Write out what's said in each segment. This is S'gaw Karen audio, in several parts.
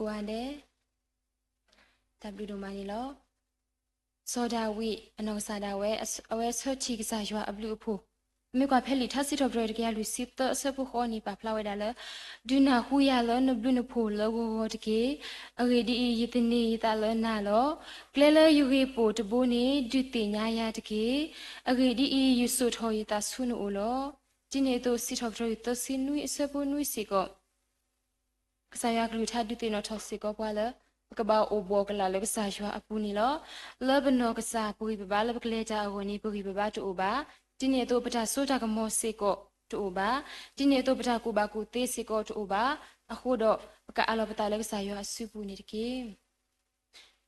ကိးဂၤဒဲး, တၢ်ဘျုးဒိၣ်မးန့ၣ်လီၤ. စီၤဒၤဝံးအနီၢ်ကစၢ်ဒၣ်ဝဲ အဝဲဆၢထံၣ်ကစၢ်ယွၤအဘျုးအဖှိၣ်, ပမ့ၢ်ကွၢ်ဖဲလံာ်ထါစံးထီၣ်ပတြၢၤတကယၤလွံၢ်ဆံသၢအဆၢဖိဃိးန့ၣ် ပာ်ဖျါဝဲဒၣ်လၢ ဒုးနၢ်ဟူယၤလၢနဘျုးနဖှိၣ်လၢဂီၤဂီၤတက့ၢ်. အဂ့ၢ်ဒ်အံၤ, ယသန့ၤယသးလၢနၤလီၤ. ကျဲလၢယဂ့ၢ်ပိာ်တဘိန့ၣ် ဒုးသ့ၣ်ညါယၤတက့ၢ်. အဂ့ၢ်ဒ်အံၤ, ယစိာ်ထီၣ်ယသးဆူနအိၣ်လီၤ. ဒ်န့ၣ်အသိး စံးထီၣ်ပတြၢၤလွံၢ်ဆံသၢအဆၢဖိနွံစ့ၢ်ကီး ကစၢ်ယွၤကလုၢ်ကထါဒုးသ့ၣ်နီၣ်ထီၣ်စ့ၢ်ကီးပှၤလၢ ပကဘၣ်အိၣ်ဘှီၣ်ကလာ်လၢကစၢ်ယွၤအပူၤန့ၣ်လီၤ. လၢပနီၢ်ကစၢ်ပဂံၢ်ပဘါလၢပကလဲၤတၢ်အဂီၢ်န့ၣ် ပဂံၢ်ပဘါတအိၣ်ဘၣ်. ဒ်န့ၣ်အသိးပတၢ်စိတၢ်ကမီၤစ့ၢ်ကီးတအိၣ်ဘၣ်. ဒ်န့ၣ်အသိးပတၢ်ကူၣ်ဘၣ်ကူၣ်သ့စ့ၢ်ကီးတအိၣ်ဘၣ်. အဃိဒီး ပကအးလီၤပသးလၢကစၢ်ယွၤအစုပူၤန့ၣ်တက့ၢ်.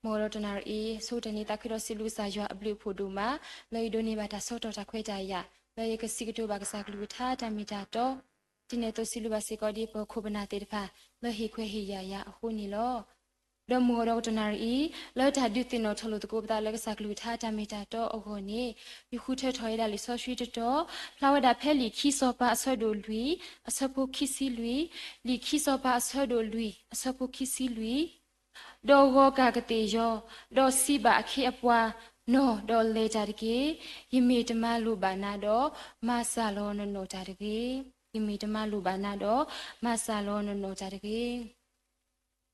မုၢ်ဂီၤဒီးတနၣ်ရံၣ်အံၤ ဆိကတၢၢ်န့ၣ် သးခုဒီးစံးဘျုးကစၢ်ယွၤအဘျုးအဖှိၣ်ဒိၣ်မး လၢယဒိးန့ၢ်ဘၣ်တၢ်ဆီၣ်ထွဲတၢ်ခွဲးတၢ်ယာ် လၢယကစံးကတိၤဘၣ်ကစၢ်ကလုၢ်ကထါတၢ်မ့ၢ်တၢ်တီ, ဒ်န့ၣ်အသိးစံးဘျုးဘၣ်စ့ၢ်ကီးဒ်ပခိၣ်ပနၢ်သ့ၣ်တဖၣ် လၢဟ့ၣ်ခွဲးဟ့ၣ်ယာ်ယၤအဃိန့ၣ်လီၤ. ဒီးမုၢ်ဂီၤဒီးတနၣ်ရံၣ်အံၤ လၢတၢ်ဒုးသ့ၣ်နီၣ်ထီၣ်လိာ်သကိးပသးလၢကစၢ်ကလုၢ်ကထါတၢ်မ့ၢ်တၢ်တီအဂီၢ်န့ၣ် ယဃုထၢထီၣ်ဝဲဒၣ်လံာ်စီဆှံတတီၤ ဖျါဝဲဒၣ်ဖဲလံာ်ခံစီၤပၤအဆၢဒိၣ်လွံၢ် အဆၢဖိခံဆံလွံၢ်, လံာ်ခံစီၤပၤအဆၢဒိၣ်လွံၢ် အဆၢဖိခံဆံလွံၢ်, ဒီးဂီၤကၢ်ကသ့ၣ်ယီၤ, ဒီးစံးဘၣ်အခ့အပှၤ, နီၢ်ဒီးလဲၤတၢ်တက့ၢ်. ယမ့ၢ်တမၤလိာ်ဘၣ်နၤဒီး မၤစၢ်လီၤနနီၣ်တၢ်တဂ့ၤ. ယမ့ၢ်တမၤလိာ်ဘၣ်နၤဒီး မၤစၢ်လီၤနနီၣ်တၢ်တဂ့ၤ.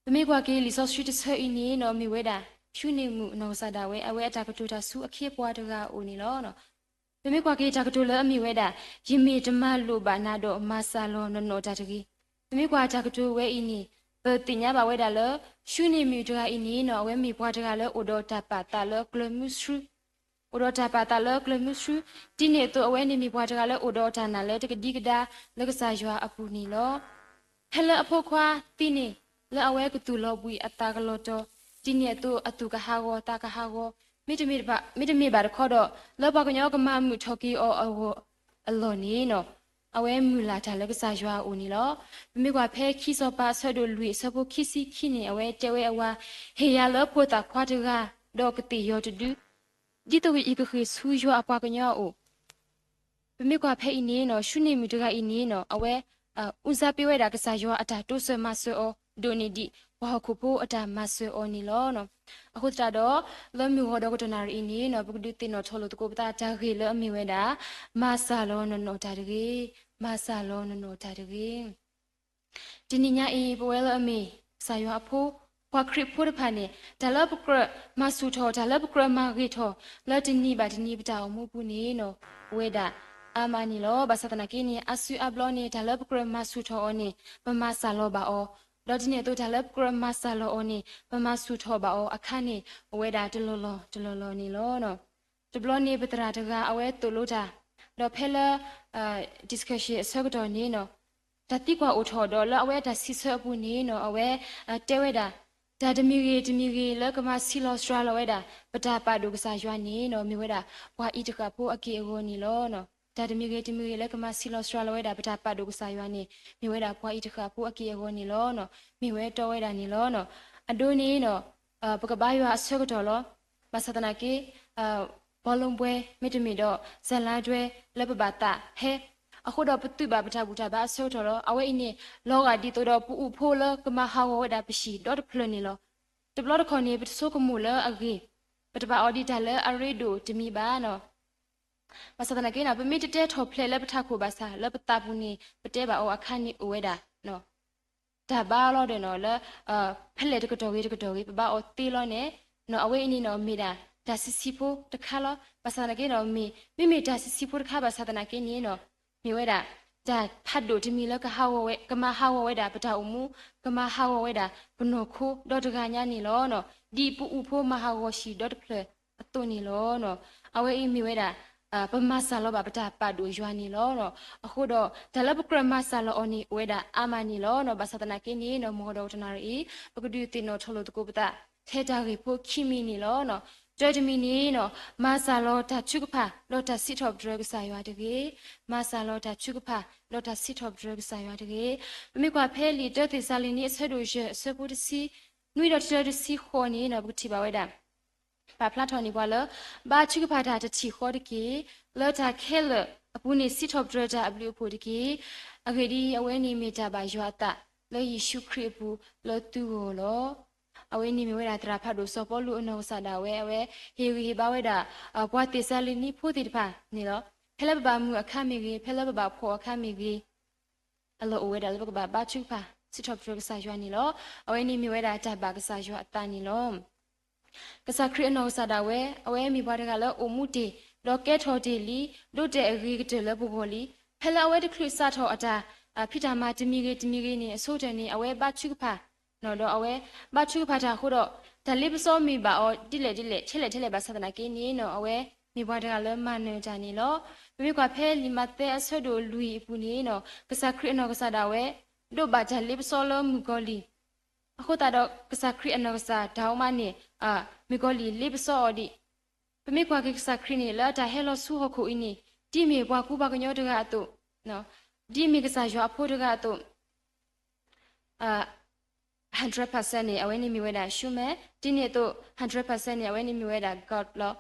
ပမ့ၢ်ကွၢ်က့ၤလံာ်စီဆှံတဆၢအံၤန့ၣ်နီၢ် မ့ၢ်ဝဲဒၣ် ၡူန့ၣ်မုၣ်အနီၢ်ကစၢ်ဒၣ်ဝဲ အဝဲအတၢ်ကတိၤတၢ်ဆူအခ့အပှၤတဂၤအအိၣ်န့ၣ်လီၤ. ပမ့ၢ်ကွၢ်က့ၤတၢ်ကတိၤလၢအမ့ၢ်ဝဲဒၣ် ယမ့ၢ်တမၤလိာ်ဘၣ်နၤဒီးမၤစၢ်လီၤနနီၣ်တၢ်တဂ့ၤ. ပမ့ၢ်ကွၢ်တၢ်ကတိၤဝဲအံၤန့ၣ် ပသ့ၣ်ညါဘၣ်ဝဲဒၣ်လၢ ၡူန့ၣ်မုၣ်တဂၤအံၤန့ၣ်နီၢ် အဝဲမ့ၢ်ပှၤတဂၤလၢအိၣ်ဒီးတၢ်ပာ်သးလၢကျၢၤမုဆှု, အိၣ်ဒီးတၢ်ပာ်သးလၢကျၢၤမုဆှု, ဒ်န့ၣ်အသိးအဝဲန့ၣ်မ့ၢ်ပှၤတဂၤလၢအိၣ်ဒီးတၢ်နာ်လၢတကဒံကဒါလၢကစၢ်ယွၤအပူၤန့ၣ်လီၤ. ဖဲလၢအဖိခွါသံန့ၣ် လၢအဝဲကသူၣ်လီၤဘှံးအသးကလီၤတီၤ, ဒ်န့ၣ်အသိးအသူၣ်ကဟးဂီၤသးကဟးဂီၤ, မ့တမ့ၢ်ဘၣ်, မ့တမ့ၢ်ဘၣ်တခီဒီး လၢပှၤကညီကမၤမုာ်ထီၣ်က့ၤအီၤအဂီၢ်အလီၢ်န့ၣ်နီၢ် အဝဲမုၢ်လၢ်တၢ်လၢကစၢ်ယွၤအအိၣ်န့ၣ်လီၤ. ပမ့ၢ်ကွၢ်ဖဲခံစီၤပၤအဆၢဒိၣ်လွံၢ်အဆၢဖိခံဆံခံန့ၣ် အဝဲတဲဝဲအဝၤ, ဟ့ၣ်ယၤလၢဖိသၣ်ခွါတဂၤ ဒီးကသ့ၣ်ယီၤတဒု ဒ်သိးယကဃ့ၢ်ဆူယွၤအပှၤကညီအအိၣ်. ပမ့ၢ်ကွၢ်ဖဲအံၤန့ၣ်နီၢ် ၡူန့ၣ်မုၣ်တဂၤအံၤန့ၣ်နီၢ် အဝဲ အူစါပ့ၤဝဲဒၣ်ကစၢ်ယွၤအတၢ်တိစၢၤမၤစၢၤအီၤ ဒိၣ်န့ၢ်ဒံးပှၤဟီၣ်ခိၣ်ဖိအတၢ်မၤစၢၤအီၤန့ၣ်လီၤ. အဃိသတးဒီး လၢမုၢ်ဂီၤဒီးကတီၢ်နၣ်ရံၣ်အံၤန့ၣ်နီၢ် ပကဒုးသ့ၣ်နီၣ်ထီၣ်လိာ်သကိးပသးတၢ်ဂ့ၢ်လၢအမ့ၢ်ဝဲဒၣ် မၤစၢ်လီၤနနီၣ်တၢ်တဂ့ၤ, မၤစၢ်လီၤနနီၣ်တၢ်တဂ့ၤ. တနံၤညါအံၤ ပဝဲလၢအမ့ၢ် ကစၢ်ယွၤအဖိ ပှၤခရံာ်ဖိတဖၣ်န့ၣ် တၢ်လၢပကြၢးမၤဆူၣ်ထီၣ် တၢ်လၢပကြၢးမၤဂ့ၤထီၣ် လၢတနံၤဘၣ်တနံၤပတၢ်အိၣ်မူပူၤန့ၣ်နီၢ် အိၣ်ဝဲဒၣ်အါမးန့ၣ်လီၤ. ဘၣ်ဆၣ်သနာ်က့န့ၣ် အါစုအါဘျီန့ၣ် တၢ်လၢပကြၢးမၤဆူၣ်ထီၣ်အီၤန့ၣ် ပမၤစၢ်လီၤဘၣ်အီၤ, ဒီးဒ်န့ၣ်အသိး တၢ်လၢပကြၢးမၤစၢ်လီၤအီၤန့ၣ် ပမၤဆူၣ်ထီၣ်ဘၣ်အီၤအခါန့ၣ် အိၣ်ဝဲဒၣ်တလီၢ်လီၢ်တလီၢ်လီၢ်န့ၣ်လီၤ. တဘျီန့ၣ် ပသရၣ်တဂၤ အဝဲသိၣ်လိတၢ်, ဒီးဖဲလၢ discussion အဆၢကတီၢ်န့ၣ်နီၢ် တၢ်သံကွၢ်အိၣ်ထီၣ်ဒီးလၢအဝဲအတၢ်စံးဆၢအပူၤန့ၣ်နီၢ် အဝဲတဲဝဲဒၣ် တၢ်တမံၤဂ့ၤတမံၤဂ့ၤလၢကမၤဆံးလီၤစှၤလီၤဝဲဒၣ် ပတၢ်ပာ်ဒိၣ်ကစၢ်ယွၤန့ၣ်နီၢ် မ့ၢ်ဝဲဒၣ် ပှၤအံၤတဃၣ်ဖိအက့ၢ်အဂီၤန့ၣ်လီၤ. တၢ်တမံၤဂ့ၤတမံၤဂ့ၤလၢကမၤဆံးလီၤစှၤလီၤဝဲဒၣ် ပတၢ်ပာ်ဒိၣ်ကစၢ်ယွၤန့ၣ် မ့ၢ်ဝဲဒၣ်ပှၤအံၤတဃၣ်ဖိအက့ၢ်အဂီၤန့ၣ်လီၤ. မ့ၢ်ဝဲတီဝဲဒၣ်န့ၣ်လီၤ. အဒိန့ၣ်နီၢ် ပကဘါယွၤအဆၢကတီၢ်လီၤ. ဘၣ်ဆၣ်သနာ်က့ ဘောလုံးပွဲ မ့တမ့ၢ်ဒီး ဇာတ်လမ်းတွဲ လၢပဘၣ်သးဟဲ အဃိဒီးပသုးဘၣ်ပတၢ်ဘူၣ်တၢ်ဘါအဆၢကတီၢ်လီၤ. အဝဲအံၤန့ၣ် လီၤဂာ်ဒ်သိးဒီးပအိၣ်ဖှိၣ်လၢကမၤဟးဂီၤဝဲဒၣ်ပဟံၣ်ဒီတဖျၢၣ်န့ၣ်လီၤ. တဘျီတခီၣ်န့ၣ် ပတဆိကမိၣ်လၢအဂ့ၤ, ပတဘၣ်အီၤဒ်တၢ်လၢအရ့ဒိၣ်တမံၤဘၣ်နီၢ်. ဘၣ်ဆၣ်သနာ်က့နီၢ် ပမ့ၢ်တတဲထီၣ်ဖျဲးလၢပထးခိၣ်ဘၣ်ဆၣ် လၢပသးပူၤန့ၣ် ပတဲဘၣ်အီၤအခါန့ၣ်အိၣ်ဝဲဒၣ် တၢ်ဘါလီၤဒီးနီၤ လၢ ဖဲလဲၣ်တကတီၢ်ဂ့ၤတကတီၢ်ဂ့ၤ ပဘါအီၤသ့လီၤန့ၣ်နီၤ အဝဲအံၤန့ၣ်နီၤ မ့ၢ်ဒၣ်တၢ်ဆံးဆံးဖိတခါလီၤ. ဘၣ်ဆၣ်သနာ်က့နီၤ မ့မ့ၢ်တၢ်ဆံးဆံးဖိတခါ ဘၣ်ဆၣ်သနာ်က့န့ၣ်နီၤ မ့ၢ်ဝဲဒၣ် တၢ်ဖးဒိၣ်တမံၤလၢကဟးဂီၤဝဲ ကမၤဟးဂီၤဝဲဒၣ်ပတၢ်အိၣ်မူ ကမၤဟးဂီၤဝဲဒၣ်ပနီၢ်ခိဒီတဂၤညါန့ၣ်လီၤ. ဒ်ပအိၣ်ဖှိၣ်မၤဟးဂီၤဟံၣ်ဒီတဖျၢၣ်အသိးန့ၣ်လီၤ. အဝဲအံၤမ့ၢ်ဝဲဒၣ် ပမၤစၢ်လီၤဘၣ်ပတၢ်ပာ်ဒိၣ်ယွၤန့ၣ်လီၤ. အဃိဒီး တၢ်လၢပကြၢးမၤစၢ်လီၤအီၤန့ၣ် အိၣ်ဝဲဒၣ်အါမးန့ၣ်လီၤ. ဘၣ်ဆၣ်သနာ်က့န့ၣ်နီၤ မုၢ်ဂီၤဒီးတနၣ်ရံၣ်အံၤ ပကဒုးသ့ၣ်နီၣ်ထီၣ်လိာ်သကိးပသး ထဲတၢ်ဂ့ၢ်ဖိခံမံၤန့ၣ်လီၤ. တၢတမံၤန့ၣ်နီၤ မၤစၢ်လီၤတၢ်ထုကဖၣ် ဒီးတၢ်စံးထီၣ်ပတြၢၤကစၢ်ယွၤတဂ့ၤ. မၤစၢ်လီၤတၢ်ထုကဖၣ် ဒီးတၢ်စံးထီၣ်ပတြၢၤကစၢ်ယွၤတဂ့ၤ. ပမ့ၢ်ကွၢ်ဖဲလံာ်တၢသ့းစၤလနံ အဆၢဒိၣ်ယဲၢ် အဆၢဖိတဆံနွံဒီးတဆံဃိးန့ၣ်နီၤ ပကထံၣ်ဘၣ်ဝဲဒၣ် ပာ်ဖျါထီၣ်န့ၢ်ပှၤလၢ ဘါထုကဖၣ်တၢ်တထံၣ်ဃီတက့ၢ်. လၢတၢ်ခဲလၢာ်အပူၤန့ၣ် စံးထီၣ်ပတြၢၤတၢ်အဘျုးအဖှိၣ်တက့ၢ်. အဂ့ၢ်ဒ်အံၤ, အဝဲန့ၣ်မ့ၢ်တၢ်ဘၣ်ယွၤအသး လၢယ့ၣ်ၡူးခရံာ်အပူၤလၢသုဂီၢ်လီၤ. အဝဲန့ၣ်မ့ၢ်ဝဲဒၣ်သရၣ်ဖးဒိၣ်စီၤပီလူးအနီၢ်ကစၢ်ဒၣ်ဝဲ အဝဲဟ့ၣ်ဂံၢ်ဟ့ၣ်ဘါဝဲဒၣ် ပှၤသ့းစၤလနံဖိသ့ၣ်တဖၣ်န့ၣ်လီၤ. ဖဲလၢပဘၣ်မုာ်အခါမ့ၢ်ဂ့ၤ, ဖဲလၢပဘၣ်ဖှီၣ်အခါမ့ၢ်ဂ့ၤ, အလီၢ်အိၣ်ဝဲဒၣ်လၢပကဘၣ်ဘါထုကဖၣ် စံးထီၣ်ပတြၢၤကစၢ်ယွၤန့ၣ်လီၤ. အဝဲန့ၣ်မ့ၢ်ဝဲဒၣ်တၢ်ဘၣ်ကစၢ်ယွၤအသးန့ၣ်လီၤ. ကစၢ်ခရံာ်အနီၢ်ကစၢ်ဒၣ်ဝဲ အဝဲမ့ၢ်ပှၤတဂၤလၢအိၣ်မူတ့ၢ်, ဒီးကဲထီၣ်တ့ၢ်လံ, ဒိးတဲာ်အဂ့ၤကတၢၢ်လၢပဂီၢ်လံ. ဖဲလၢအဝဲတချုးစးထီၣ်အတၢ် ဖံးတၢ်မၤတမံၤဂ့ၤတမံၤဂ့ၤန့ၣ် အဆိကတၢၢ်န့ၣ် အဝဲဘါထုကဖၣ်, ဒီးအဝဲဘါထုကဖၣ်တၢ်အဃိဒီး တၢ်လ့ပစီမ့ၢ်ဘၣ်အီၤဒ်လဲၣ်ဒ်လဲၣ် ထဲလဲၣ်ထဲလဲၣ်ဘၣ်ဆၣ်သနာ်က့န့ၣ်နီၤ အဝဲမ့ၢ်ပှၤတဂၤလၢမၤနၢၤတၢ်န့ၣ်လီၤ. ပမ့ၢ်ကွၢ်ဖဲလံာ်မးသဲအဆၢဒိၣ်လွံၢ်အပူၤန့ၣ်နီၤ ကစၢ်ခရံာ်အနီၢ်ကစၢ်ဒၣ်ဝဲ ဒိးဘၣ်တၢ်လ့ပစီလၢမုၣ်ကီၤလံၢ် အဃိသတးဒီး ကစၢ်ခရံာ်အနီၢ်ကစၢ်တၢ်အိၣ်မးန့ၣ် မုၣ်ကီၤလံၢ်လ့ပစီအီၤဒံး. ပမ့ၢ်ကွၢ်က့ၤကစၢ်ခရံာ်န့ၣ် လၢအတၢ်ဟဲလီၤဆူဟီၣ်ခိၣ်အံၤန့ၣ် ဒ်မ့ၢ်ပှၤကူပှၤကညီတဂၤအသိး, ဒ်မ့ၢ်ကစၢ်ယွၤအဖိတဂၤအသိး hundred percent န့ၣ် အဝဲန့ၣ်မ့ၢ်ဝဲဒၣ် human, ဒ်န့ၣ်အသိး hundred percent န့ၣ် အဝဲန့ၣ်မ့ၢ်ဝဲဒၣ် God လီၤ.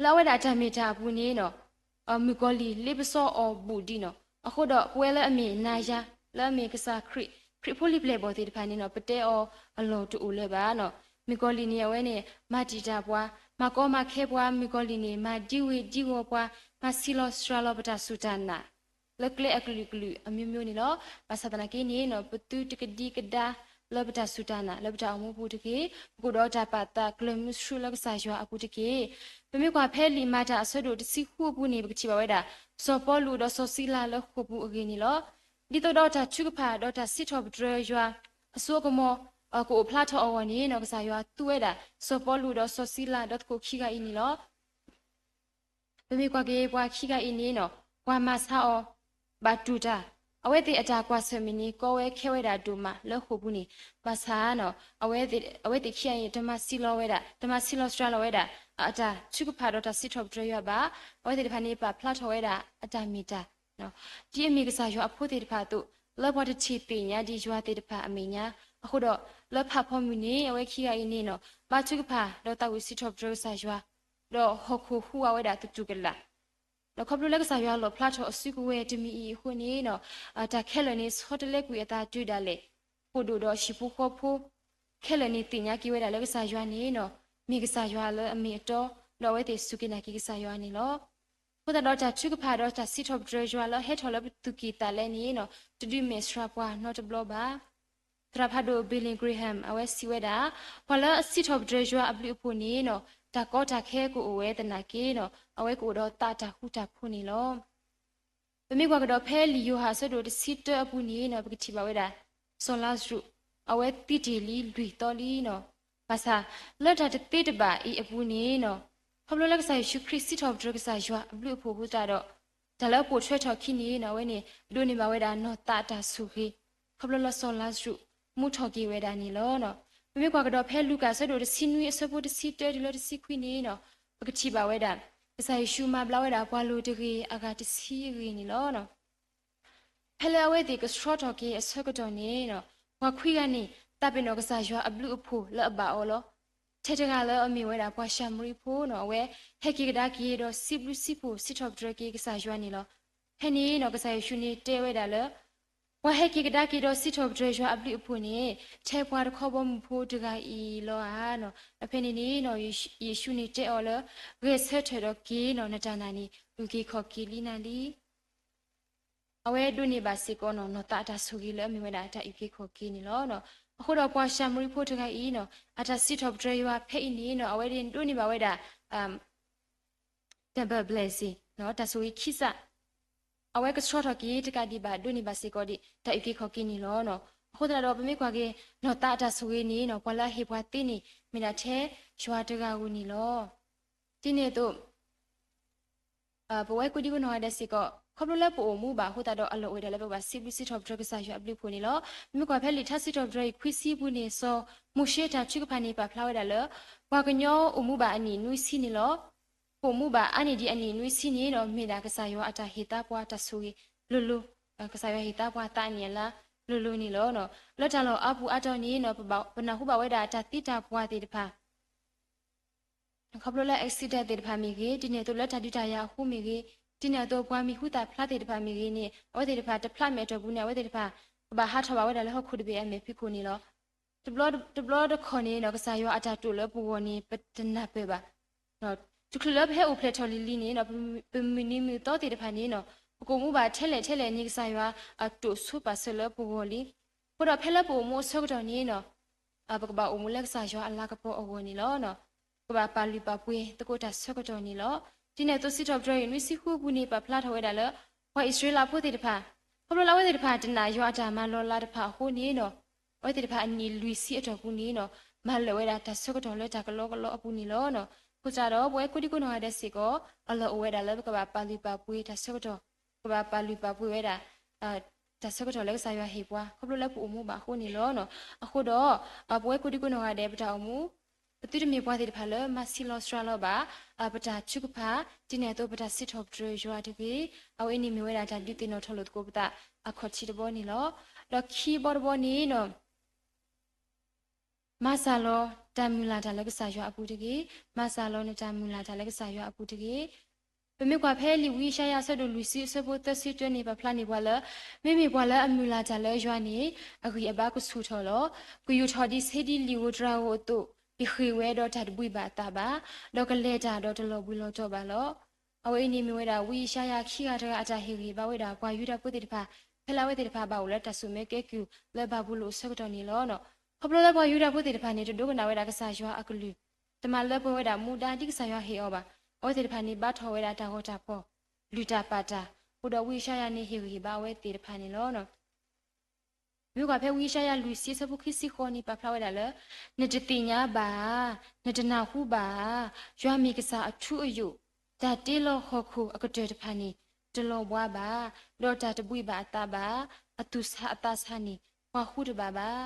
လၢအဝဲဒၣ်တၢ်မ့ၢ်တၢ်အပူၤန့ၣ်နီၤ မုၣ်ကီၤလံၢ်လ့ပစီအီၤဘူးဒံးနီၤ. အဃိဒီးပဝဲလၢအမ့ၢ်နၤယၤ လၢအမ့ၢ်ကစၢ်ခရံာ် ခရံာ်ဖိလံၤပျဲၢ်ဘီၣ်သ့ၣ်တဖၣ်န့ၣ်နီၤ ပတဲအီၤအလီၢ်တအိၣ်လၢၤဘၣ်နီၤ. မုၣ်ကီၤလံၢ်န့ၣ် အဝဲန့ၣ် မၤတံာ်တာ်ပှၤ, မၤကီမၤခဲပှၤ, မုၣ်ကီၤလံၢ်န့ၣ် မၤဒံဝ့ၤဒံဝီၤပှၤ, မၤဆံးလီၤစှၤလီၤပတၢ်စူၢ်တၢ်နာ် လၢကျဲအကလုာ်ကလုာ်အမျိုးမျိုးန့ၣ်လီၤ. ဘၣ်ဆၣ်သနာ်က့န့ၣ်နီၤ ပသုတကဒံကဒါလၢပတၢ်စူၢ်တၢ်နာ် လၢပတၢ်အိၣ်မူပူၤတက့ၢ်. ပကအိၣ်ဒီးတၢ်ပာ်သးကျၢၤမုဆှုလၢကစၢ်ယွၤအပူၤတက့ၢ်. ပမ့ၢ်ကွၢ်ဖဲလံာ်မၤတၢ်အဆၢဒိၣ်တဆံဃုအပူၤန့ၣ် ပကထံၣ်ဘၣ်ဝဲဒၣ် စီၤပီလူးဒီးစီၤစံလၤလၢဃိာ်ပူၤအဂ့ၢ်န့ၣ်လီၤ. ဒ်သိးဒီးတၢ်ထုကဖၣ်ဒီးတၢ်စံးထီၣ်ပတြၢၤယွၤ အစိအကမီၤ ကအိၣ်ဖျါထီၣ်အဂီၢ်န့ၣ်နီၤ ကစၢ်ယွၤသူဝဲဒၣ် စီၤပီလူးဒီးစီၤစံလၤဒီးသကိးခံဂၤအံၤန့ၣ်လီၤ. ပမ့ၢ်ကွၢ်က့ၤပှၤခံဂၤအံၤန့ၣ်နီၤ ပှၤမၤဆါအီၤ ဘၣ်တူၢ်တၢ်, အဝဲသ့ၣ်အတၢ်ကွၢ်ဆၢၣ်မဲာ်န့ၣ် ကီဝဲခဲဝဲဒၣ်ဒိၣ်မးလၢဃိာ်ပူၤန့ၣ်, ဘၣ်ဆၣ်နီၤ အဝဲသ့ၣ်ခံဂၤအံၤ တမၤဆံးလီၤဝဲဒၣ်, တမၤဆံးလီၤစှၤလီၤဝဲဒၣ် အတၢ်ထုကဖၣ်ဒီးတၢ်စံးထီၣ်ပတြၢၤယွၤဘၣ်. အဝဲသ့ၣ်တဖၣ်န့ၣ် ပာ်ဖျါထီၣ်ဝဲဒၣ်အတၢ်မ့ၢ်တၢ် ဒ်အမ့ၢ်ကစၢ်ယွၤအဖိသ့ၣ်တဖၣ်အသိး, လၢပှၤတထံၣ်သ့ၣ်ညါဒံးယွၤသ့ၣ်တဖၣ်အမဲာ်ညါ, အဃိဒီး လၢဖးဖီမုၢ်န့ၣ် အဝဲခံဂၤအံၤန့ၣ်နီၤ ဘါထုကဖၣ်ဒီးသးဝံၣ်စံးထီၣ်ပတြၢၤကစၢ်ယွၤ, ဒီးဟီၣ်ခိၣ်ဟူးဝးဝဲဒၣ်သတူၢ်ကလာ် ဒီးခီဖျိလၢကစၢ်ယွၤလီၣ်ဖျါထီၣ်အစုကဝဲၤတမံၤအံၤအဃိန့ၣ်နီၤ, တၢ်ခဲလၢာ်န့ၣ် ဆီတလဲကွံာ်အသးတုၤဒၣ်လဲာ်, ဖိဒိၣ်ဒီးဟံၣ်ဖိဃီဖိ ခဲလၢာ်န့ၣ်သ့ၣ်ညါက့ၤဝဲဒၣ်လၢကစၢ်ယွၤန့ၣ်နီၤ, မ့ၢ်ကစၢ်ယွၤလၢအမ့ၢ်အတီ, ဒီးအဝဲသ့ၣ်စူၢ်က့ၤနာ်က့ၤကစၢ်ယွၤန့ၣ်လီၤ. အဃိသတးဒီးတၢ်ထုကဖၣ်ဒီးတၢ်စံးထီၣ်ပတြၢၤယွၤလၢအဟဲထီၣ်လၢပသူၣ်ကံၢ်သးလဲန့ၣ်နီၤ, တဒုးမဲာ်ဆှးပှၤနီတဘျီဘၣ်. သရၣ်ဖးဒိၣ် Billy Graham အဝဲစံးဝဲဒၣ်, ပှၤလၢအစံးထီၣ်ပတြၢၤယွၤအဘျုးအဖှိၣ်န့ၣ်နီၤ, တၢ်ကီတၢ်ခဲကအိၣ်ဝဲသနာ်က့နီၤ, အဝဲကအိၣ်ဒီးသးတၢ်ဃူတၢ်ဖိးန့ၣ်လီၤ. ပမ့ၢ်ကွၢ်ကဒီးဖဲလံာ်ယိၤဟၣ်အဆၢဒိၣ်တဆံတၢအပူၤန့ၣ်နီၤ, ပကထံၣ်ဘၣ်ဝဲဒၣ် စီၤလါစရူး အဝဲသံတ့ၢ်လံလွံၢ်သီလံနီၤ. ဘၣ်ဆၣ် လၢတၢ်တသ့တဘၣ်အံၤအပူၤန့ၣ်နီၤ, ခီဖျိလၢကစၢ်ယ့ၣ်ၡူးခရံာ်စံးထီၣ်ပတြၢၤကစၢ်ယွၤအဘျုးအဖှိၣ်အဃိသတးဒီး, တၢ်လၢအပိာ်ထွဲထီၣ်ခံန့ၣ်နီၤ, အဝဲန့ၣ် ဒိးန့ၢ်ဘၣ်ဝဲဒၣ်နီၢ်သးအတၢ်ဆိၣ်ဂ့ၤ, ခီဖျိလၢစီၤလါစရူး မူထီၣ်က့ၤဝဲဒၣ်န့ၣ်လီၤ. ပမ့ၢ်ကွၢ်ကဒီးဖဲလူၤကၣ်အဆၢဒိၣ်တဆံနွံ အဆၢဖိတဆံတၢတုၤလၢတဆံခွံန့ၣ်နီၤ, ပကထံၣ်ဘၣ်ဝဲဒၣ် ကစၢ်ယ့ၣ်ၡူးမၤဘျါဝဲဒၣ်ပှၤလိၤတဂ့ၤအဂၤတဆံအဂ့ၢ်န့ၣ်လီၤ. ဖဲလၢအဝဲသ့ၣ်ကဆှီထီၣ်က့ၤအဆၢကတီၢ်န့ၣ်နီၤ, ပှၤခွံဂၤန့ၣ် သးပ့ၤနီၣ်ကစၢ်ယွၤအဘျုးအဖှိၣ်လၢအဘၣ်အီၤလီၤ. ထဲတဂၤလၢအမ့ၢ်ဝဲဒၣ်ပှၤၡၤမရံဖိနီၤ, အဝဲဟဲက့ၤကဒါက့ၤဒီးစံးဘျုးစံးဖှိၣ် စံးထီၣ်ပတြၢၤက့ၤကစၢ်ယွၤန့ၣ်လီၤ. ဖဲန့ၣ်နီၤ ကစၢ်ယ့ၣ်ၡူးန့ၣ်တဲဝဲဒၣ်လၢ ပှၤဟဲက့ၤကဒါက့ၤဒီးစံးထီၣ်ပတြၢၤယွၤအဘျုးအဖှိၣ်န့ၣ် ထဲပှၤတခီဘီမုၢ်ဖိတဂၤအံၤလီၤဧါနီၤ. ဒီးဖဲန့ၣ်န့ၣ်နီၤ ယ့ၣ်ၡူးန့ၣ်တဲအီၤလၢ ဂဲၤဆၢထၢၣ်ဒီးက့ၤနီၤ, နတၢ်နာ်န့ၣ် အုၣ်က့ၤခီၣ်က့ၤလံနၤလံ. အဝဲဒိးန့ၢ်ဘၣ်စ့ၢ်ကီးနီၤ နီၢ်သးအတၢ်ဆိၣ်ဂ့ၤလၢအမ့ၢ်ဝဲဒၣ်တၢ်အုၣ်က့ၤခီၣ်က့ၤန့ၣ်လီၤ. အဃိဒီးပှၤၡၤမရံဖိတဂၤအံၤနီၤ အတၢ်စံးထီၣ်ပတြၢၤယွၤဖဲအံၤန့ၣ်နီၤ အဝဲဒၣ်ဒိးန့ၢ်ဘၣ်ဝဲဒၣ် double blessing တၢ်ဆိၣ်ဂ့ၤခံစး အဝဲကဆှီထီၣ်က့ၤတကးဒံးဘၣ် ဒိးန့ၢ်ဘၣ်စ့ၢ်ကီးဒံး တၢ်အုၣ်က့ၤခီၣ်က့ၤန့ၣ်လီၤ. အဃိသတးဒီး ပမ့ၢ်ကွၢ်က့ၤ နီၢ်သးအတၢ်ဆိၣ်ဂ့ၤန့ၣ်နီၤ ပှၤလၢအဟ့ၣ်ပှၤသ့န့ၣ် မ့ၢ်ဒၣ်ထဲယွၤတဂၤဧိၤန့ၣ်လီၤ. ဒ်န့ၣ်အသိး ပဝဲကိးဒံကိးနီၢ်ဂၤဒဲးစ့ၢ်ကီး ခီဖျိလၢပအိၣ်မူဘၣ်အဃိသတးဒီး အလီၢ်အိၣ်ဝဲဒၣ်လၢပဘၣ်စံးဘျုးစံးထီၣ်ပတြၢၤကစၢ်ယွၤအဘျုးအဖှိၣ်န့ၣ်လီၤ. ပမ့ၢ်ကွၢ်ဖဲလံာ်ထါစံးထီၣ်ပတြၢၤအံၤခွံဆံပူၤန့ၣ် စီၤမိၤၡ့တၢ်ထုကဖၣ်န့ၣ် ပာ်ဖျါဝဲဒၣ်လၢ ပှၤကညီအိၣ်မူဘၣ်အနံၣ်နွံဆံန့ၣ်လီၤ. ပအိၣ်မူဘၣ်အါန့ၢ်ဒံးအနံၣ်နွံဆံန့ၣ်ဒီး မ့ၢ်ဒၣ်ကစၢ်ယွၤအတၢ်ဟ့ၣ်သါပှၤတၢ်ဆိၣ်ဂ့ၤလိၤလိၤ, ကစၢ်ယွၤဟ့ၣ်သါပှၤသးအနံၣ်အလါလိၤလိၤန့ၣ်လီၤ. လၢတၢ်လီၢ်အါပူၤအါတီၤန့ၣ် ပနၢ်ဟူဘၣ်ဝဲဒၣ်တၢ်သံတၢ်ပှၢ်သ့ၣ်တဖၣ် ခီဖျိလၢ accident သ့ၣ်တဖၣ်မ့ၢ်ဂ့ၤ, ဒ်န့ၣ်အသိးလၢတၢ်ဒုးတၢ်ယၤအဃိမ့ၢ်ဂ့ၤ, ဒ်န့ၣ်အသိးပှၤမံၤဟူသၣ်ဖျါသ့ၣ်တဖၣ်မ့ၢ်ဂ့ၤန့ၣ် အဝဲသ့ၣ်တဖၣ်တဖျါမဲာ်အတီၢ်ပူၤန့ၣ် အဝဲသ့ၣ်တဖၣ် ကဘၣ်ဟးထီၣ်ဘၣ်ဝဲဒၣ်လၢဟီၣ်ခိၣ်တဘ့ၣ်အမဲာ်ဖံးခိၣ်န့ၣ်လီၤ. တဘျီတခီၣ်န့ၣ်နီၤ ကစၢ်ယွၤအတၢ်တိာ်လၢပဂီၢ်န့ၣ် ပတနၢ်ပၢၢ်ဘၣ်. တချုးလၢပဟဲအိၣ်ဖျဲၣ်ထီၣ်လံၤလံၤန့ၣ်နီၤ ပမုၢ်နံၤမုၢ်သီသ့ၣ်တဖၣ်န့ၣ်နီၤ ပကအိၣ်မူဘၣ်ထဲလဲၣ်ထဲလဲၣ်န့ၣ် ကစၢ်ယွၤအတိာ်ဆိပာ်စၢၤလၢပဂီၢ်လံ. အဃိဒီးဖဲလၢပအိၣ်မူအဆၢကတီၢ်န့ၣ်နီၤ ပကဘၣ်အိၣ်မူလၢကစၢ်ယွၤအလၤကပီၤအဂီၢ်န့ၣ်လီၤ. ကဘၣ်ပာ်လုၢ်ပာ်ပှ့ၤသကိးတၢ်ဆၢကတီၢ်န့ၣ်လီၤ. ဒ်န့ၣ်အသိး စံးထီၣ်ပတြၢၤအံၤနွံဆံဃုအပူၤန့ၣ် ပာ်ဖျါထီၣ်ဝဲဒၣ်လၢ ပှၤအံၣ်စရ့လးဖိသ့ၣ်တဖၣ် ခီဖျိလၢအဝဲသ့ၣ်တဖၣ်တနာ်ယွၤအတၢ်မၤလီၤလးတဖၣ်အဃိန့ၣ်နီၤ အဝဲသ့ၣ်တဖၣ်အနံၣ်လွံၢ်ဆံအတီၢ်ပူၤန့ၣ်နီၤ မၤလၢာ်ဝဲဒၣ်တၢ်ဆၢကတီၢ်လၢတၢ်ကလီကလီအပူၤန့ၣ်လီၤ. အဃိသတးဒီး ပဝဲကိးဒံကိးနီၢ်ဂၤဒဲးစ့ၢ်ကီး အလီၢ်အိၣ်ဝဲဒၣ်လၢပကဘၣ်ပာ်လုၢ်ပာ်ပှ့ၤတၢ်ဆၢကတီၢ်, ပကဘၣ်ပာ်လုၢ်ပာ်ပှ့ၤဝဲဒၣ် တၢ်ဆၢကတီၢ်လၢကစၢ်ယွၤဟ့ၣ်ပှၤ ခီဖျိလၢပအိၣ်မူဘၣ်အဃိန့ၣ်လီၤ. အဃိဒီး ပဝဲကိးဒံကိးနီၢ်ဂၤဒဲး ပတၢ်အိၣ်မူ ပသုတမ့ၢ်ပှၤသ့ၣ်တဖၣ်လၢမၤဆံးလီၤစှၤလီၤဘၣ် ပတၢ်ထုကဖၣ်, ဒ်န့ၣ်အသိးပတၢ်စံးထီၣ်ပတြၢၤယွၤတဂ့ၤ. အဝဲအံၤန့ၣ်မ့ၢ်ဝဲဒၣ်တၢ်ဒုးသ့ၣ်နီၣ်ထီၣ်လိာ်သကိးပသးအခီၣ်ထံးတဘီန့ၣ်လီၤ. ဒီးခံဘီတဘီန့ၣ်နီၤ မၤစၢ်လီၤတၢ်မုၢ်လၢ်တၢ်လၢကစၢ်ယွၤအပူၤတဂ့ၤ. မၤစၢ်လီၤနတၢ်မုၢ်လၢ်တၢ်လၢကစၢ်ယွၤအပူၤတဂ့ၤ. ပမ့ၢ်ကွၢ်ဖဲလံာ်ဝံယၡါယၤအဆၢဒိၣ်လွံၢ်ဆံအဆၢဖိသၢဆံတၢန့ၣ် ပာ်ဖျါန့ၢ်ပှၤလၢ မ့မ့ၢ်ပှၤလၢအမုၢ်လၢ်တၢ်လၢယွၤန့ၣ် အဂံၢ်အဘါကဆူၣ်ထီၣ်လီၤ. ကယူာ်ထီၣ်ဒံးဆှံဒ်လံာ်ဧိၤတြၤဧိၤအသိး, ကဃ့ၢ်ဝဲဒီးတၢ်တဘှံးဘၣ်အသးဘၣ်, ဒီးကလဲၤတၢ်ဒီးတလီၤဘှံးလီၤတီၤဘၣ်လီၤ. အဝဲအံၤန့ၣ်မ့ၢ်ဝဲဒၣ် ဝံယၡါယၤခံဂၤတဂၤအတၢ်ဟ့ၣ်ဂံၢ်ဘါဝဲဒၣ် ပှၤယူဒၤဖိသ့ၣ်တဖၣ် ဖဲလၢအဝဲသ့ၣ်တဖၣ်ဘၣ်အိၣ်လၢတၢ်စိာ်မၢကဲကုၢ်လၢဘၤဘူလိၣ်အဆၢကတီၢ်န့ၣ်လီၤ. ခီဖျိလၢပှၤယူဒၤဖိသ့ၣ်တဖၣ်န့ၣ် တဒိကနၣ်ဝဲဒၣ်ကစၢ်ယွၤအကလုၢ်, တမၤလၢပှဲၤဝဲဒၣ်မူဒါဒ်ကစၢ်ယွၤဟ့ၣ်အီၤဘၣ်. အဝဲသ့ၣ်တဖၣ်န့ၣ်ဘါထီၣ်ဝဲဒၣ်တၢ်ဂီၤတၢ်ဖီၣ်, လုၢ်တၢ်ပာ်တၢ်, အဃိဒီးဝံယၡါယၤန့ၣ်ဟ့ၣ်ဂံၢ်ဟ့ၣ်ဘါအဝဲသ့ၣ်တဖၣ်န့ၣ်လီၤ. မ့ၢ်ကွၢ်ဖဲဝံယၡါယၤလွံၢ်ဆံအဆၢဖိခံဆံဃိးန့ၣ် ပာ်ဖျါဝဲဒၣ်လၢ နတသ့ၣ်ညါဘၣ်ဧါ, နတနၢ်ဟူဘၣ်ဧါ, ယွၤမ့ၢ်ကစၢ်အထူအယိာ်, တၢ်တ့လီၤဟီၣ်ခိၣ်အကတၢၢ်တဖၣ်န့ၣ် တလီၤဘှါဘၣ်, ဒီးတၢ်တဘှံးဘၣ်အသးဘၣ်, အသူၣ်ဆးအသးဆးန့ၣ် ပှၤဃူတဘၣ်ဘၣ်.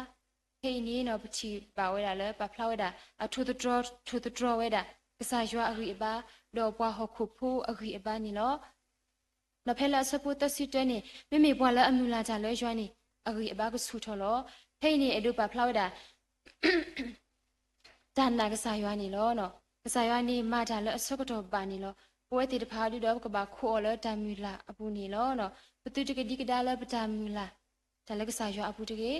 ဖဲအံၤန့ၣ်နီၤ ပထံၣ်ဘၣ်ဝဲဒၣ်လၢ ပာ်ဖျါဝဲဒၣ် အထိၣ်သတြီၤ ထိၣ်သတြီၤဝဲဒၣ် ကစၢ်ယွၤအဂံၢ်အဘါ ဒီးပှၤဟီၣ်ခိၣ်ဖိအဂံၢ်အဘါန့ၣ်လီၤ. ဒီးဖဲလၢအဆၢဖိသၢဆံတၢန့ၣ် မ့မ့ၢ်ပှၤလၢအမုၢ်လၢ်တၢ်လၢယွၤန့ၣ် အဂံၢ်အဘါကဆူၣ်ထီၣ်လီၤ. ဖဲအံၤန့ၣ် အဲၣ်ဒိးပာ်ဖျါဝဲဒၣ် တၢ်နာ်ကစၢ်ယွၤန့ၣ်လီၤ. ကစၢ်ယွၤန့ၣ် မၤတၢ်လၢအဆၢကတီၢ်ဘၣ်န့ၣ်လီၤ. ပဝဲသ့ၣ်တဖၣ်ဒုဒီး ပကဘၣ်ခိးအီၤလၢတၢ်မုၢ်လၢ်အပူၤန့ၣ်လီၤ. ပသုတကဒံကဒါလၢပတၢ်မုၢ်လၢ် တၢ်လၢကစၢ်ယွၤအပူၤတဂ့ၤ.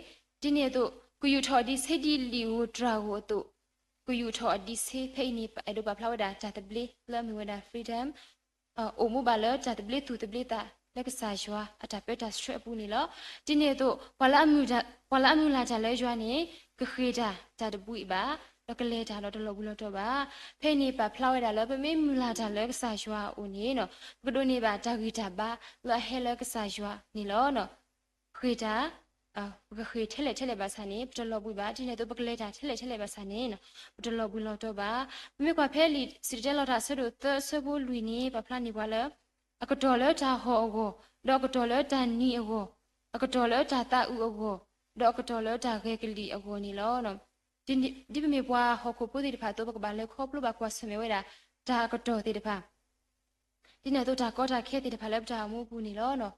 ဒ်န့ၣ်အသိး ကယူာ်ထီၣ်ဒံးဆှံဒ်လံာ်ဧိၤတြၤဧိၤအသိး, ကယူာ်ထီၣ်ဒံးဆှံ ဖဲအံၤန့ၣ် အဲၣ်ဒိးပာ်ဖျါဝဲဒၣ်တၢ်သဘျ့လၢအမ့ၢ်ဝဲဒၣ် freedom အိၣ်မူဘၣ်လၢတၢ်သဘျ့သူၣ်သဘျ့သးလၢကစၢ်ယွၤအတၢ်ပၢတၢ်ဆှၢအပူၤန့ၣ်လီၤ. ဒ်န့ၣ်အသိး ပှၤလၢအမုၢ်လၢ်တၢ်လၢယွၤန့ၣ် ကဃ့ၢ်တၢ် တၢ်တဘှံးဘၣ်, ဒီးကလဲၤတၢ်ဒီးတလီၤဘှံးလီၤတီၤဘၣ်. ဖဲအံၤန့ၣ် ပာ်ဖျါဝဲဒၣ်လၢပမ့ၢ်မုၢ်လၢ်တၢ်လၢကစၢ်ယွၤအအိၣ်န့ၣ် ပကဒိးန့ၢ်ဘၣ်တၢ်ဂံၢ်တၢ်ဘါလၢအဟဲလၢကစၢ်ယွၤန့ၣ်လီၤ. ဃ့ၢ်တၢ် ပကဃ့ၢ်ထဲလဲၣ်ထဲလဲၣ်ဘၣ်ဆၣ်န့ၣ် ပတလီၤဘှံးဘၣ်. ဒ်န့ၣ်အသိး ပကလဲၤတၢ်ထဲလဲၣ်ထဲလဲၣ်ဘၣ်ဆၣ်န့ၣ် ပတလီၤဘှံးလီၤတီၤဘၣ်. ပမ့ၢ်ကွၢ်ဖဲလံာ်စံၣ်တဲၤတဲလီၤတၢ်အဆၢဒိၣ်သၢအဆၢဖိလွံၢ်န့ၣ် ပာ်ဖျါန့ၢ်ပှၤလၢ အကတီၢ်လၢတၢ်ဟီၣ်အဂီၢ်, ဒီးအကတီၢ်လၢတၢ်နံၤအဂီၢ်, အကတီၢ်လၢတၢ်သးအုးအဂီၢ်, ဒီးအကတီၢ်လၢတၢ်ဂဲၤကလံၣ်အဂီၢ်န့ၣ်လီၤ. ဒ်ပမ့ၢ်ပှၤဟီၣ်ခိၣ်ဖိသ့ၣ်တဖၣ်အသိး ပကဘၣ်လဲၤခီဖျိဘၣ်ကွၢ်ဆၢၣ်မဲာ်ဝဲဒၣ် တၢ်အကတီၢ်သ့ၣ်တဖၣ် ဒ်န့ၣ်အသိးတၢ်ကီတၢ်ခဲသ့ၣ်တဖၣ်လၢပတၢ်အိၣ်မူအပူၤန့ၣ်လီၤ.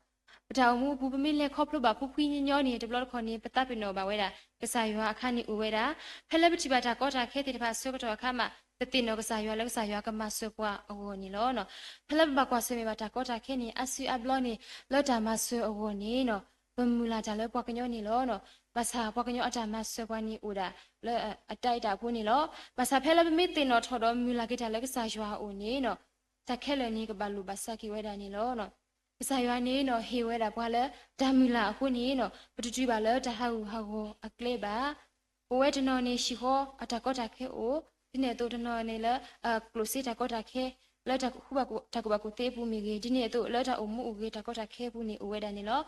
ပတၢ်အိၣ်မူအပူၤ ပမ့ၢ်လဲၤခီဖျိဘၣ်ဖှံဖှံညီညီန့ၣ် တဘျီတခီၣ်န့ၣ် ပသးပ့ၤနီၣ်ဘၣ်ဝဲဒၣ် ကစၢ်ယွၤအခါန့ၣ်အိၣ်ဝဲဒၣ်. ဖဲလၢပထံၣ်ဘၣ်တၢ်ကီတၢ်ခဲသ့ၣ်တဖၣ်အဆၢကတီၢ်အခါမး ပသ့ၣ်နီၣ်ကစၢ်ယွၤလၢကစၢ်ယွၤကမၤစၢၤပှၤအဂီၢ်န့ၣ်လီၤ. ဖဲလၢပဘၣ်ကွၢ်ဆၢၣ်မဲာ်ဘၣ်တၢ်ကီတၢ်ခဲန့ၣ် အါစုအါဘျီန့ၣ် လၢတၢ်မၤစၢၤအဂီၢ်န့ၣ် ပမုၢ်လၢ်တၢ်လၢပှၤကညီန့ၣ်လီၤ. ဘၣ်ဆၣ်ပှၤကညီအတၢ်မၤစၢၤပှၤန့ၣ်အိၣ်ဒၣ် လၢအတၢ်အဲၣ်တၢ်အဖိန့ၣ်လီၤ. ဘၣ်ဆၣ်ဖဲလၢပမ့ၢ်သ့ၣ်နီၣ်ထီၣ်ဒီးမုၢ်လၢ်က့ၤတၢ်လၢကစၢ်ယွၤအအိၣ်န့ၣ် တၢ်ခဲလၢာ်န့ၣ် ကဘၣ်လိာ်ဘၣ်စးက့ၤဝဲဒၣ်န့ၣ်လီၤ. ကစၢ်ယွၤန့ၣ်နီၤ ဟ့ၣ်ဝဲဒၣ်ပှၤလၢတၢ်မုၢ်လၢ်အဃိန့ၣ်နီၤ ပတတုၤဘၣ်လၢတၢ်ဟးဂူာ်ဟးဂီၤအကျဲဘၣ်. ပဝဲတနီၤန့ၣ် ဟံၣ်ဃီအတၢ်ကီတၢ်ခဲအိၣ်, ဒ်န့ၣ်အသိးတနီၤန့ၣ်လၢ ကျိၣ်စ့တၢ်ကီတၢ်ခဲ လၢတၢ်ဃူတၢ်ဖိးပူၤမ့ၢ်ဂ့ၤ, ဒ်န့ၣ်အသိးလၢတၢ်အိၣ်မူအိၣ်ဂ့ၤ တၢ်ကီတၢ်ခဲအပူၤန့ၣ် အိၣ်ဝဲဒၣ်န့ၣ်လီၤ.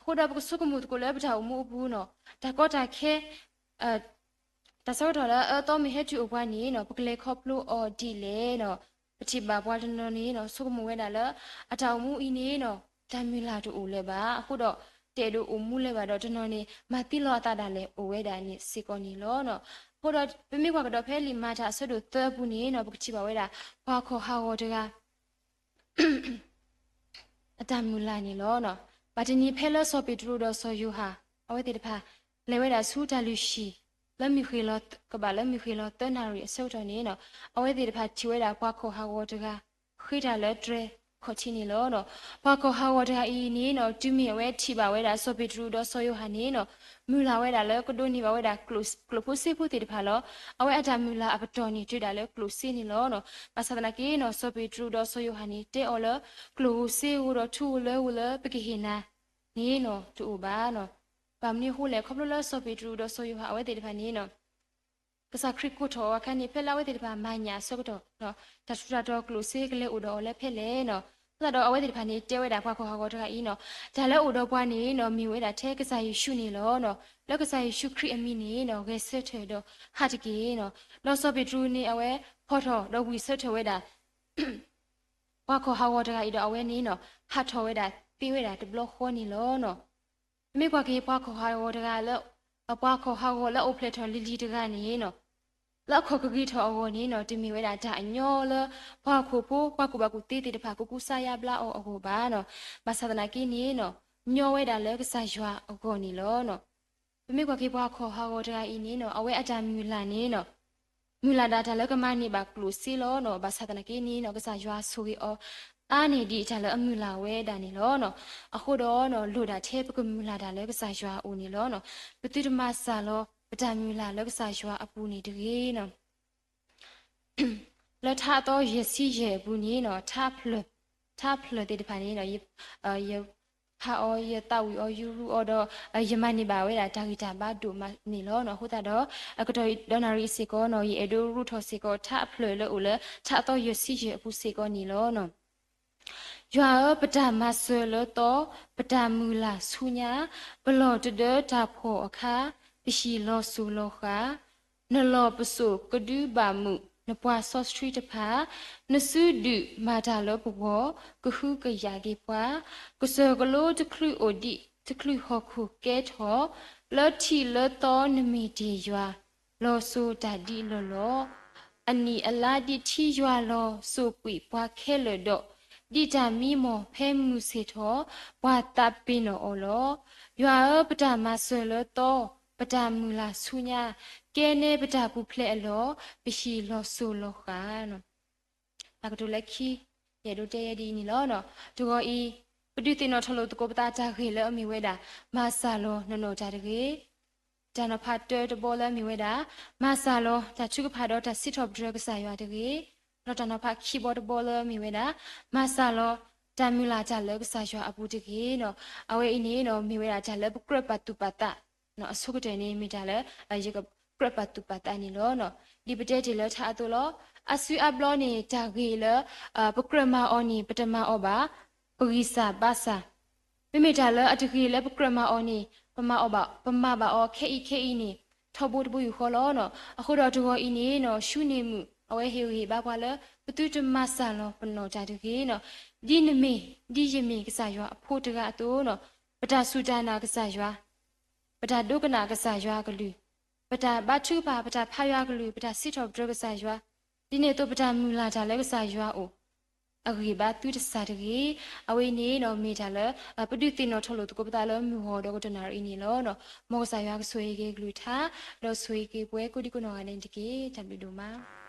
အဃိဒီးပကဆိကမိၣ်သကိးလၢပတၢ်အိၣ်မူအပူၤနီၤ တၢ်ကီတၢ်ခဲ တၢ်ဆၢကတီၢ်လၢအအၢသီမ့ၢ်ဟဲတုၤအိၣ်ပှၤန့ၣ်နီၤ ပကလဲၤခီဖျိအီၤဒ်လဲၣ်နီၤ. ပထံၣ်ဘၣ်ပှၤတနီၤန့ၣ်နီၤ ဆိကမိၣ်ဝဲဒၣ်လၢ အတၢ်အိၣ်မူအံၤန့ၣ်နီၤ တၢ်မုၢ်လၢ်တအိၣ်လၢၤဘၣ်. အဃိဒီး တအဲၣ်ဒိးအိၣ်မူလၢၤဘၣ်ဒီး တနီၤန့ၣ် မၤသံလီၤအသးဒၣ်လဲာ်အိၣ်ဝဲဒၣ်န့ၣ်စ့ၢ်ကီးန့ၣ်လီၤ. အဃိဒီး ပမ့ၢ်ကွၢ်ကဒီးဖဲလံာ်မၤတၢ်အဆၢဒိၣ်သၢအပူၤန့ၣ်နီၤ ပကထံၣ်ဘၣ်ဝဲဒၣ် ပှၤခီၣ်ဟးဂီၤတဂၤ အတၢ်မုၢ်လၢ်န့ၣ်လီၤ. ဘၣ်တနံၤဖဲလၢစီၤပ့းတရူးဒီးစီၤယိၤဟၣ် အဝဲသ့ၣ်တဖၣ် လဲၤဝဲဒၣ်ဆူတၢ်လုၢ်ဟံၣ် လၢမုၢ်ဃ့ၢ်လီၤ ကဘၣ်လၢမုၢ်ဃ့ၢ်လီၤသၢနၣ်ရံၣ်အဆၢကတီၢ်န့ၣ်နီၤ အဝဲသ့ၣ်တဖၣ်ထံၣ်ဝဲဒၣ်ပှၤခီၣ်ဟးဂီၤတဂၤ ဃ့တၢ်လၢတြဲၤ ခီၣ်ထံးန့ၣ်လီၤ. ပှၤခီၣ်ဟးဂီၤတဂၤအံၤန့ၣ်နီၤ တုၤမ့ၢ်အဝဲထံၣ်ဘၣ်ဝဲဒၣ်စီၤပ့းတရူးဒီးစီၤယိၤဟၣ်န့ၣ်နီၤ မုၢ်လၢ်ဝဲဒၣ်လၢကဒိးန့ၢ်ဘၣ်ဝဲဒၣ်ကျိၣ်ဖိစ့ဖိသ့ၣ်တဖၣ်လီၤ. အဝဲအတၢ်မုၢ်လၢ်အပတီၢ်န့ၣ် တုၤဒၣ်လၢကျိၣ်စ့န့ၣ်လီၤ. ဘၣ်ဆၣ်သနာ်က့နီၤ စီၤပ့းတရူးဒီးစီၤယိၤဟၣ်န့ၣ် တဲအီၤလၢ ကျိၣ်ဧိၤစ့ဧိၤဒီးထူဧိၤလၢဧိၤလၢပကဟ့ၣ်နၤန့ၣ်နီၤ တအိၣ်ဘၣ်. ဘၣ်မနုၤအဃိလဲၣ် ခီဖျိလၢစီၤပ့းတရူးဒီးစီၤယိၤဟၣ်အဝဲသ့ၣ်တဖၣ်န့ၣ်နီၤ ကစၢ်ခရံာ်ကိးထီၣ်အီၤအခါန့ၣ် ဖဲလၢအဝဲသ့ၣ်တဖၣ်မၤညၣ်အဆၢကတီၢ် တၢ်ထူးတၢ်တီၤကျိၣ်စ့ကလဲၤအိၣ်ဒီးအီၤလၢဖဲလဲၣ်နီၤ. အဃိသတးဒီးအဝဲသ့ၣ်တဖၣ်န့ၣ် တဲဝဲဒၣ်ပှၤခီၣ်ဟးဂီၤတဂၤအံၤနီၤ တၢ်လၢအိၣ်ဒီးပှၤန့ၣ်နီၤ မ့ၢ်ဝဲဒၣ်ထဲကစၢ်ယ့ၣ်ၡူးန့ၣ်လီၤ. လၢကစၢ်ယ့ၣ်ၡူးခရံာ်အမံၤန့ၣ်နီၤ ဂဲၤဆၢထၢၣ်ဒီးဟးတက့ၢ်နီၤ. ဒီးစီၤပ့းတရူးန့ၣ် အဝဲဖီၣ်ထီၣ်ဒီးဝံၢ်ဆၢထၢၣ်ဝဲဒၣ် ပှၤခီၣ်ဟးဂီၤတဂၤအံၤဒီးအဝဲန့ၣ်နီၤ ဟးထီၣ်ဝဲဒၣ်သ့ဝဲဒၣ်တဘျီဃီန့ၣ်လီၤ. ပမ့ၢ်ကွၢ်က့ၤပှၤခီၣ်ဟးဂီၤတဂၤလၢ ပှၤခီၣ်ဟးဂီၤလၢအအိၣ်ဖျဲၣ်ထီၣ်လံၤလံၤတဂၤန့ၣ်နီၤ လၢအခီၣ်ကဂ့ၤထီၣ်အဂီၢ်န့ၣ်နီၤ တမ့ၢ်ဝဲဒၣ်တၢ်အညီလၢ ပှၤဟီၣ်ခိၣ်ဖိ ပှၤကူၣ်ဘၣ်ကူၣ်သ့သ့ၣ်တဖၣ် ကကူစါယါဘျါအီၤအဂီၢ်ဘၣ်နီၤ. ဘၣ်ဆၣ်သနာ်က့န့ၣ်နီၤ ညီဝဲဒၣ်လၢကစၢ်ယွၤအဂီၢ်န့ၣ်လီၤ. ပမ့ၢ်ကွၢ်က့ၤပှၤခီၣ်ဟးဂီၤတဂၤအံၤန့ၣ်နီၤ အဝဲအတၢ်မုၢ်လၢ်န့ၣ်နီၤ မုၢ်လၢ်ဒၣ်တၢ်လၢကမၤန့ၢ်ဘၣ်ကျိၣ်စ့လီၤနီၤ. ဘၣ်ဆၣ်သနာ်က့န့ၣ်နီၤ ကစၢ်ယွၤဆိၣ်ဂ့ၤအီၤ အါန့ၢ်ဒံးတၢ်လၢအမုၢ်လၢ်ဝဲဒၣ်န့ၣ်လီၤ. အဃိဒီးနီၤ လိၣ်ဒၣ်ထဲပကမုၢ်လၢ်တၢ်လၢကစၢ်ယွၤအအိၣ်န့ၣ်လီၤ. ပသုတမၤစၢ်လီၤ ပတၢ်မုၢ်လၢ်လၢကစၢ်ယွၤအပူၤန့ၣ်တဂ့ၤနီၤ. လၢထါအသီယဲၢ်ဆံယဲၢ်အပူၤန့ၣ်နီၤ ထါအဖျၢၣ်, ထါအဖျၢၣ်သ့ၣ်တဖၣ်န့ၣ် ယဖးအီၤ ယသးဝံၣ်အီၤ ယရူးအီၤဒီး ယမၤန့ၢ်ဘၣ်ဝဲဒၣ်တၢ်ဂံၢ်တၢ်ဘါဒိၣ်မးန့ၣ်လီၤ. အဃိသတးဒီး အကတီၢ်ဒီးနၣ်ရံၣ်အစ့ၢ်ကီးနီၤ ယအဲၣ်ဒိးရူးထီၣ်စ့ၢ်ကီး ထါအဖျၢၣ်လၢအိၣ်လၢ ထါအသီယဲၢ်ဆံယဲၢ်အပူၤစ့ၢ်ကီးန့ၣ်လီၤ. ယွၤဧၢ, ပတၢ်မၤစၢၤလၢသီ, ပတၢ်မုၢ်လၢ်ဆူညါ, ပလီၢ်တဒၢတၢ်ဖှီၣ်အခါ, ပဟံၣ်လီၤစိၤလီၤဃာ်, နလီၢ်ပစိာ်ကဒုဘၣ်မုာ်, နပှၤစီဆှံတဖၣ်, နစုဒုၣ်မၤတၢ်လၢပဂီၢ်, ကဟုကယာ်က့ၤပှၤ, ကစၢၢ်ကလိတချုးအိၣ်ဒံး, တချုးဟီၣ်ခိၣ်ကဲထီၣ်, လၢထံးလၢသီနမ့ၢ်တ့ၢ်ယွၤ, လီၤစိၤတၢ်ဒ်လီၢ်လီၢ်. အနံၣ်အလါဒ်ထံယွၤလီၤစိၤကွံာ်ပှၤခဲလၢာ်ဒီး, ဒ်တၢ်မံမီၢ်ဖဲမုၢ်ဆ့ၣ်ထီၣ်, ပှၤသးပ့ၤနီၣ်အီၤလီၤ. ယွၤဧၢ, ပတၢ်မၤစၢၤလၢသီ, ပတၢ်မုၢ်လၢ်ဆူညါ, ကဲနဲပတၢ်ပူၤဖျဲးအလီၢ်, ပဟံၣ်လီၤစိၤလီၤဃာ်. တၢ်ကတိၤလၢခံ ယအဲၣ်ဒိးတဲယဲဒ်အံၤန့ၣ်လီၤ. တဂီၤအံၤ, ပဒုးသ့ၣ်နီၣ်ထီၣ်လိာ်သကိးပသးတၢ်ဂ့ၢ်လၢအမ့ၢ်ဝဲဒၣ် မၤစၢ်လီၤနနီၢ်တၢ်တဂ့ၤ. တၢ်နီၤဖးတၢတဘီလၢအမ့ၢ်ဝဲဒၣ် မၤစၢ်လီၤတၢ်ထုကဖၣ်ဒီးတၢ်စံးထီၣ်ပတြၢၤကစၢ်ယွၤတဂ့ၤ. ဒီးတၢ်နီၤဖးခံဘီတဘီလၢအမ့ၢ်ဝဲဒၣ် မၤစၢ်လီၤတၢ်မုၢ်လၢ်တၢ်လၢကစၢ်ယွၤအပူၤတဂ့ၤနီၤ. အဝဲအံၤန့ၣ်နီၤ မ့ၢ်ဝဲဒၣ်တၢ်လၢပကြၢးပာ်သူၣ်ပာ်သး အဆိကတၢၢ်န့ၣ် မ့ၢ်တၢ်လၢ ယကကြၢးပာ်သူၣ်ပာ်သးန့ၣ်လီၤ. ဒ်ပတဲတ့ၢ်လၢထါအသိးလီၤ. အါစုအါဘျီန့ၣ် တၢ်ဂ့ၢ်လၢ ပကြၢးမၤအီၤန့ၣ် ပတမၤအီၤဘၣ် ပဂံၢ်စၢ်ဘါစၢ်. မ့မ့ၢ်တၢ်လၢအတဂ့ၤလၢပကြၢးမၤအီၤန့ၣ် ပမၤအီၤဘၣ်, ပမၤဘၣ်အီၤခဲအံၤခဲအံၤန့ၣ် ထီဘိတဘိယူၢ်ဃီလီၤ. အဃိဒီးတဂီၤအံၤန့ၣ်နီၤ ၡူန့ၢ်မုၣ် အဝဲဟ့ၣ်ဂံၢ်ဟ့ၣ်ဘါပှၤလၢ ပသုတမၤစၢ်လီၤပနီၢ်တၢ်တဂ့ၤနီၤ. ဒ်နမ့ၢ် ဒ်ယမ့ၢ်ကစၢ်ယွၤအဖိတဂၤအသိးနီၤ ပတၢ်စူၢ်တၢ်နာ်ကစၢ်ယွၤ ပတၢ်ဒိကနၣ်ကစၢ်ယွၤအကလုၢ်, ပတၢ်ဘါထုကဖၣ်, ပတၢ်ဖးယွၤအကလုၢ်, ပတၢ်စံးထီၣ်ပတြၢၤကစၢ်ယွၤ, ဒ်န့ၣ်အသိးပတၢ်မုၢ်လၢ်တၢ်လၢကစၢ်ယွၤအအိၣ် အဂံၢ်ဘါသုတစၢ်တဂ့ၤ. အဝဲအံၤန့ၣ်နီၤ မ့ၢ်တၢ်လၢ ပဒုးသ့ၣ်နီၣ်ထီၣ်လိာ်သကိးပသးလၢမုၢ်ဂီၤဒီးကတီၢ်နၣ်ရံၣ်အံၤန့ၣ်လီၤ. မ်ကစၢ်ယွၤကဆိၣ်ဂ့ၤက့ၤကလုၢ်ကထါ ဒီးဆိၣ်ဂ့ၤက့ၤပှၤကိးဒံကိးနီၢ်ဂၤဒဲးန့ၣ်တက့ၢ်. တၢ်ဘျုးဒိၣ်မး.